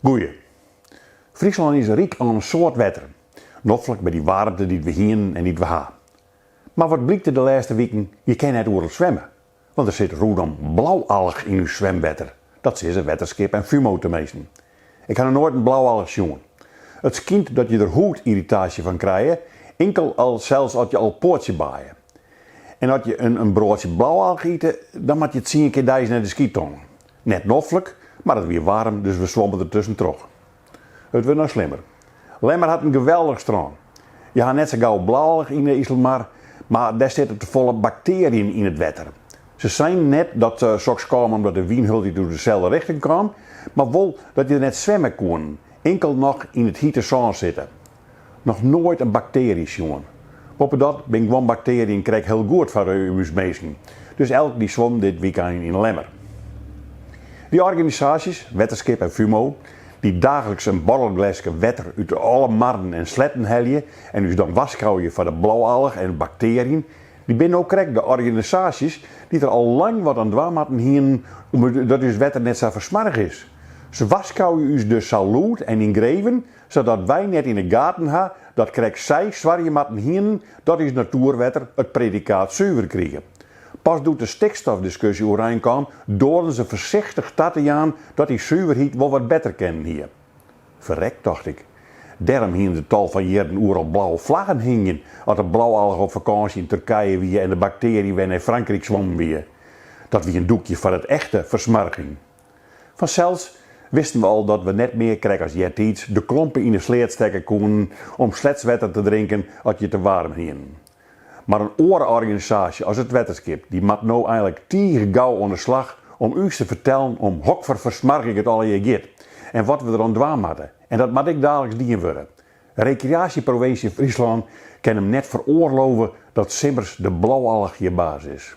Goeie. Fryslân is ryk oan in soad wetter. Noflik by dy waarmte dy't we hienen en dy't we ha. Mar wat blykte de lêste wiken, je kinne net oeral swimme. Want der sit rûnom blau-alch yn ús swimwetter. Dat sizze Wetterskip en FUMO teminsten. Ik ha noch noait in blau-alch sjoen. It skynt dat je der hûdyrritaasje fan krije, inkel al sels as je al poatsjebaaie. En as je in broadsje blau-alch ite, dan moat je tsien kear deis nei de skyttonge. Net noflik, mar it wie waarm dus we swommen der tuskentroch. It wurdt noch slimmer. Lemmer hat in geweldich strân. Je ha net sa gau blau-alch yn de Iselmar, mar dêr sitte tefolle baktearjen yn it wetter. Se seinen net dat soks kaam omdat de wyn hieltyd út deselde richting kaam, mar wol dat je der net swimme koenen, inkel noch yn it hite sân sitte. Noch noait in baktearje sjoen. Boppedat bin guon baktearjen krekt hiel goed foar ús minsken, dus elk dy swom dit wykein yn Lemmer. Dy organisaasjes, Wetterskip en FUMO, dy't daagliks in borrelgleske wetter út alle marren en sletten helje en ús dan warskôgje foar de blau-alch en baktearjen, dy binne no krekt de organisaasjes dy't der al lang wat oan dwaan moatten hienen om dat ús wetter net sa fersmoarge is. Se warskôgje ús dus sa lûd en yngreven, sadat wy net yn 'e gaten ha dat krekt sy soargje moatten hienen dat ús natoerwetter it predikaat suver krige. Pas doe't de stikstofdiskusje oerein kaam, doarden se foarsichtich ta te jaan dat dy suverheid wol wat better kinnen hie. Ferrek, tocht ik. Dêrom hienen se tal fan jierren oeral blauwe flaggen hingjen as de blau-alch op fakânsje yn Turkije wie en de baktearje wer nei Frankryk swommen wie. Dat wie in dûkje foar it echte fersmoarging. Fansels wisten we al dat we net mear krekt as eartiids de klompe yn de sleat stekke koenen om sletswetter te drinken as je te waarm hienen. Mar in oare organisaasje as it Wetterskip dy moat no einlik tige gau oan de slach om ús te fertellen om hokfoar fersmoarging it allegear giet en wat we der oan dwaan moatte. En dat moat ek daliks dien wurde. Rekreaasjeprovinsje Fryslân kin him net feroarlove dat simmers de blau-alch hjir baas is.